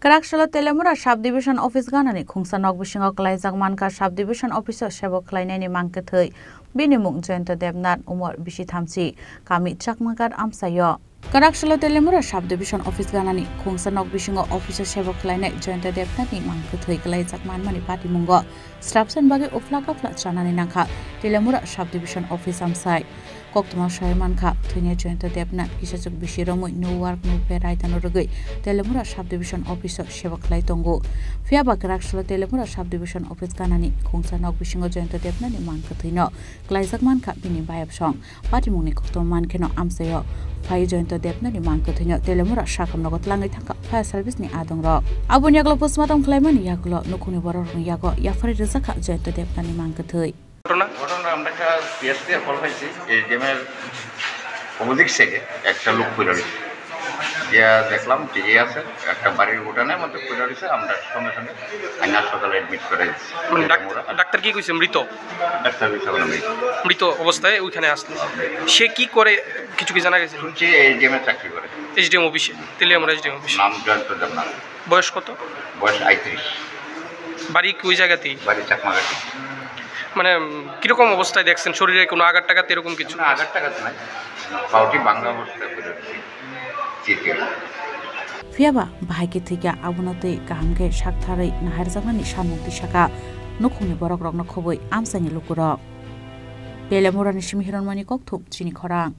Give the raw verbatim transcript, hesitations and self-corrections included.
Kwraksalo Telemura Sub Division Office ganani khungsa nok bisingo kwlaijak mankha Sub Division Office o sebo khlainaini mang kwthwi. Bini mung Jayanta Debnath, umor bisi thamchi, kami Chakmagat amchaio. Kwraksalo Telemura Sub Division Office ganani khungsa nok bisingo office o sebo khlainai Jayanta Debnathni mang kwthwi kwlaijak manmani patimungo srapsan bagwi uphla kaphla chanani nangkha Telemura Sub Division Office amchai. Koktwma sai mankha, thwinai Jayanta Debnath kisachwk bisi romwi no work no pay raidano rwgwi Telemura Sub Division Office o sebo khlai tongo. Phiyaba kwraksalo Telemura Sub Division Office ganani khungsa nok bisingo Jayanta Debnathni mang kwthwino kwlaijak mankha bini bayapsong. Patimungni koktwma mankheno amchaio phai Jayanta Debnathni mang kwthwino Telemura sakhamnogo tlangwi thangkha fire service ni adongrok. Aboni yagulo postmortem khlaimani yagulo nukhungni borokrokni yago yapharwi rwjakha Jayanta Debnathni mang kwthwi. ঘটনা? ঘটনা আমরা একটা পিএসসি এ কল পাইছি, এসডিএম এর অপোজিট সাইডে একটা লোক পড়ে রয়েছে। গিয়া দেখলাম ঠিকই আছে, একটা বাড়ির উঠানের মধ্যে পড়ে রয়েছে। আমরা সঙ্গে সঙ্গে আইন হাসপাতালে অ্যাডমিট করে দিচ্ছি। মানে ডাক-, আমরা ডাক্তার কি কইছে? মৃত? ডাক্তার কইছে আমরা মৃত। মৃত অবস্থায় ওইখানে আসলো। হ্যাঁ, মৃত। সে কি করে, কিছু কি জানা গেছে? শুনছি এসডিএম এ চাকরি করে। এসডিএম অফিসে, তেলিয়ামুড়া এসডিএম অফিসে। নাম জয়ন্ত দেবনাথ। বয়স কত? বয়স আটত্রিশ। বাড়ি কি ওই জায়গাতেই? বাড়ি চাকমাঘাটি। মানে, উম, কিরকম অবস্থায় দেখছেন? শরীরে কোনো আঘাত টাঘাত এরকম কিছু? না, আঘাত টাঘাত নাই। পাওটি ভাঙা অবস্থায় পড়ে রয়েছে। চিতে। Phiyaba bahai khe thwikha, abono twi kaham khe saktharwi naharjaknani samung twi sakha nukhungni borokrokno khobwi amchaini lukurok. Telemurani simi Hironmani Kokthum, chini khorang.